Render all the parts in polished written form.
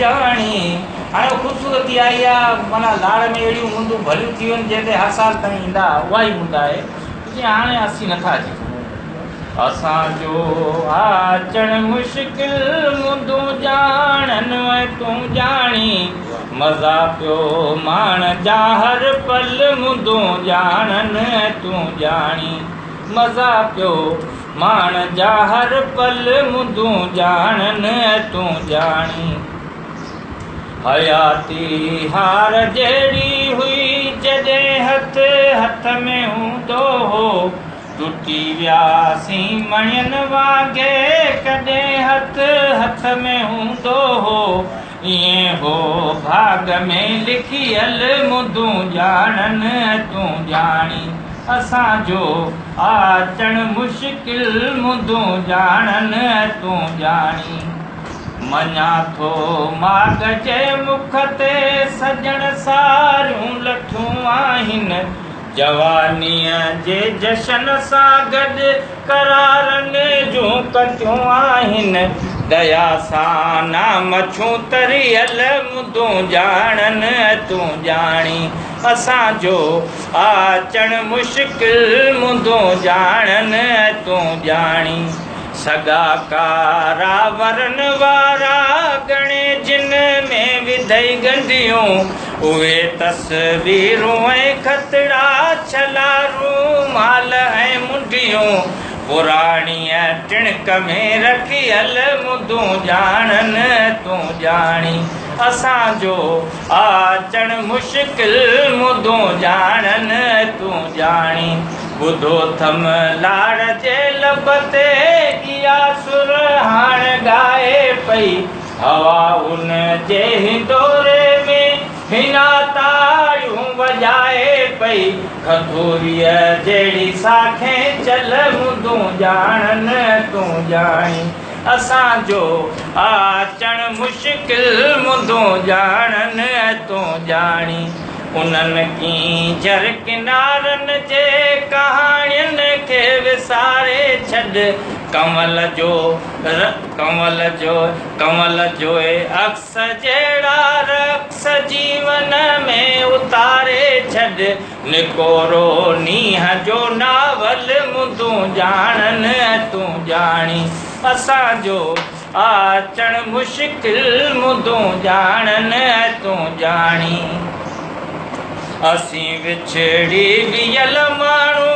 ڄاڻي. هاڻي اها خوبصورتي آئي آ، معنيٰ لاڙ ۾ اهڙيون مندون ڀليون ٿي ويون جنهن تي هر سال کڻي ايندا ها، اها ئي مند آهي جيئن هاڻي اسين نٿا اچي سگهون. اسان جو اچڻ مشڪل مندون ڄاڻن ۽ تون ڄاڻي، مزا پيو ماڻ جا هر پل مندون ڄاڻن ۽ تون ڄاڻي، مزا پيو ماڻ جا هر پل مندون ڄاڻن ۽ تون ڄاڻي. حياتي هار جهڙي هئي جڏهن هٿ هٿ ۾ هوندو هو. ٽٽي وياسين مڻين وانگي ڪڏهن هٿ هٿ ۾ هوندو هو. ائين هو ڀاڳ ۾ لکيل مندون ڄاڻن تون ڄاڻي. اسان جو اچڻ مشڪل مندون ڄاڻن تون ڄاڻي. مڃان ٿو ماڳ جي مک تي سڄڻ ساريون لٺون آهن. جوانيء جي جشن سان گڏ قرارن جون ڪٽيون آهن. ديا سان نام ڇون تريل مندون ڄاڻن تون ڄاڻي. اسان جو اچڻ مشڪل مندون ڄاڻن تون ڄاڻي. سڳا ڪارا ورن وارا ڳڻي جن ۾ وڌئي ڳنڍيون، اهي تصويرون ۽ خطڙا ڇلا رومال ۽ منڍيون، پراڻيء ٽڻڪ ۾ رکيل مندون ڄاڻن تون ڄاڻي. اسان جو اچڻ مشڪل مندون ڄاڻن تون ڄاڻي. ٻڌو ٿم لاڙ جي لب تي اها سر هاڻ ڳائي پئي. هوا ان جي هندوري ۾ هينا تاڙيون وڄائي پئي. کٿوريء جهڙي ساکين چل مندون ڄاڻن تون ڄاڻي. اسان جو اچڻ مشڪل مندون ڄاڻن تون ڄاڻي. انهن ڪينجهر ڪنارن جي ڪهاڻين کي وساري ڇڏ. ڪنول جو ڪنول جو ڪنول جوئي عڪس جهڙا رقص جيون ۾ اتاري ڇڏ. نڪورو نينهن جو ناول مندون ڄاڻن تون ڄاڻي. اسان جو اچڻ مشڪل مندون ڄاڻن تون ڄاڻي. اسين وڇڙي ويل ماڻهو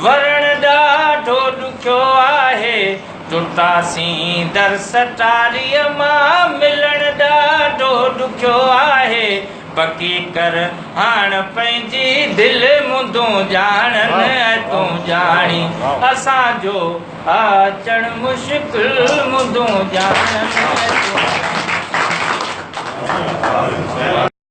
ورڻ ڏاڍو ڏکيو آهي. ٽٽاسين درس ٽاريء مان ملڻ ڏاڍو ڏکيو آهي. پڪي ڪر هاڻ پنهنجي دل مندون ڄاڻن تون ڄاڻي. اسان جو اچڻ مشڪل مندون ڄاڻن تون.